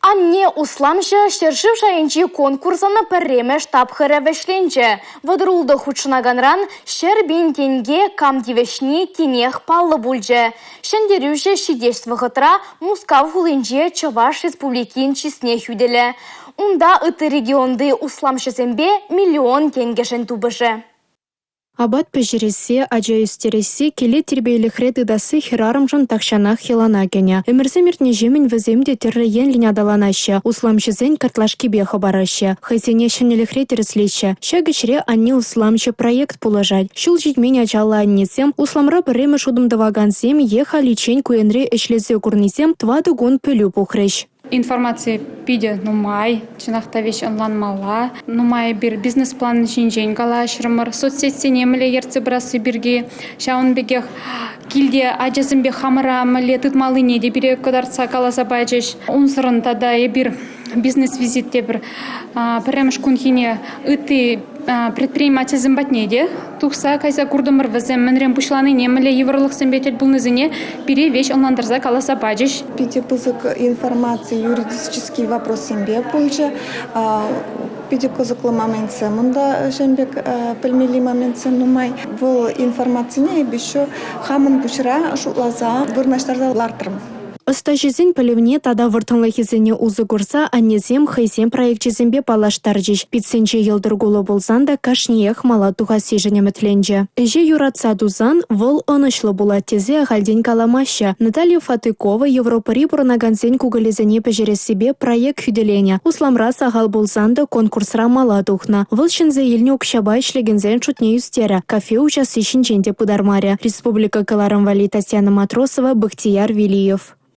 Анне усламҫӑ ҫӗршыв шайӗнчи конкурсӑн пӗрремӗш тапхӑрӗ вӗҫленчӗ. 36 хутшӑнаканран 100 000 тенке кам тивӗҫни тинех паллӑ пулчӗ. Ҫӗнтерӳҫӗ ҫитес вӑхӑтра Мускав хулинче Чӑваш Республикин чысне хӳтӗлӗ. Унта ытти регионти усламҫӑсемпе миллион тенкӗшӗн тупӑшӗ. Апат пӗҫересси, ача ӳстересси, киле тирпейлӗхре тытасси хӗрарӑмшӑн тахҫанах йӑлана кӗнӗ. Ӗмӗрсем иртнӗҫемӗн вӗсем те тӗрлӗ енлӗн аталанаҫҫӗ, усламҫӑсен картлашкипе хӑпараҫҫӗ, хӑйсене ҫӗнӗлӗхре тӗрӗслеҫҫӗ. Ҫак ӗҫре «Анне усламҫӑ» проект пулӑшать. Ҫул ҫитмен ачаллӑ аннесем, усламра пӗрремӗш утӑм тӑвакансем е халиччен ку енре ӗҫлесе курнисем тӑватӑ кун пӗлӳ пухрӗҫ. Информаци питӗ нумай, чӑнах та веҫ ӑнланмалла. Нумай эпир бизнес-план ҫинчен калаҫрӑмӑр, соцсетьсене мӗнле ертсе пырасси пирки. Ҫавӑн пекех килте ачасемпе хамӑра мӗнле тытмаллине те пире кӑтартса каласа пачӗҫ. Унсӑрӑн тата эпир бизнес-визит тепӗр пӗрремӗш кунхине ытти предпринимательсем патне те тухса кайса куртӑмӑр. Вӗсем мӗнрен пуҫланине, мӗнле йывӑрлӑхсемпе тӗл пулнисене пире веҫ ӑнлантарса каласа пачӗҫ. Питӗ пысӑк информаци юридический вопроссемпе пулчӗ. Питӗ кӑсӑклӑ моментсем унта ҫавӑн пек пӗлмелли моментсем нумай. Вӑл информацине эпӗ еще хамӑн пуҫра шутласа вырнаҫтарса лартрӑм. Ӑстаҫӑсен пӗлӗвне тата вӑрттӑнлӑхӗсене усӑ курса аннесем хӑйсен проекчӗсемпе паллаштарчӗҫ. Питсенче йӑлтӑр кулӑ пулсан та кашниех мала тухассишӗн ӗмӗтленчӗ. Ӗҫе юратса тусан вӑл ӑнӑҫлӑ пулать тесе ахальтен каламаҫҫӗ. Наталья Фатыкова Европӑри пурӑнакансен кукӑлӗсене пӗҫерессипе проект хӳтӗленӗ. Усламра сахал пулсан та конкурсра мала тухнӑ. Вӑл ҫӗнсе илнӗ укҫапа ӗҫлекенсен шутне ӳстерӗ, кафе уҫасси ҫинчен те пытармарӗ. Республика кӑларӑм валли Татьяна Матросова, Бахтияр Велиев.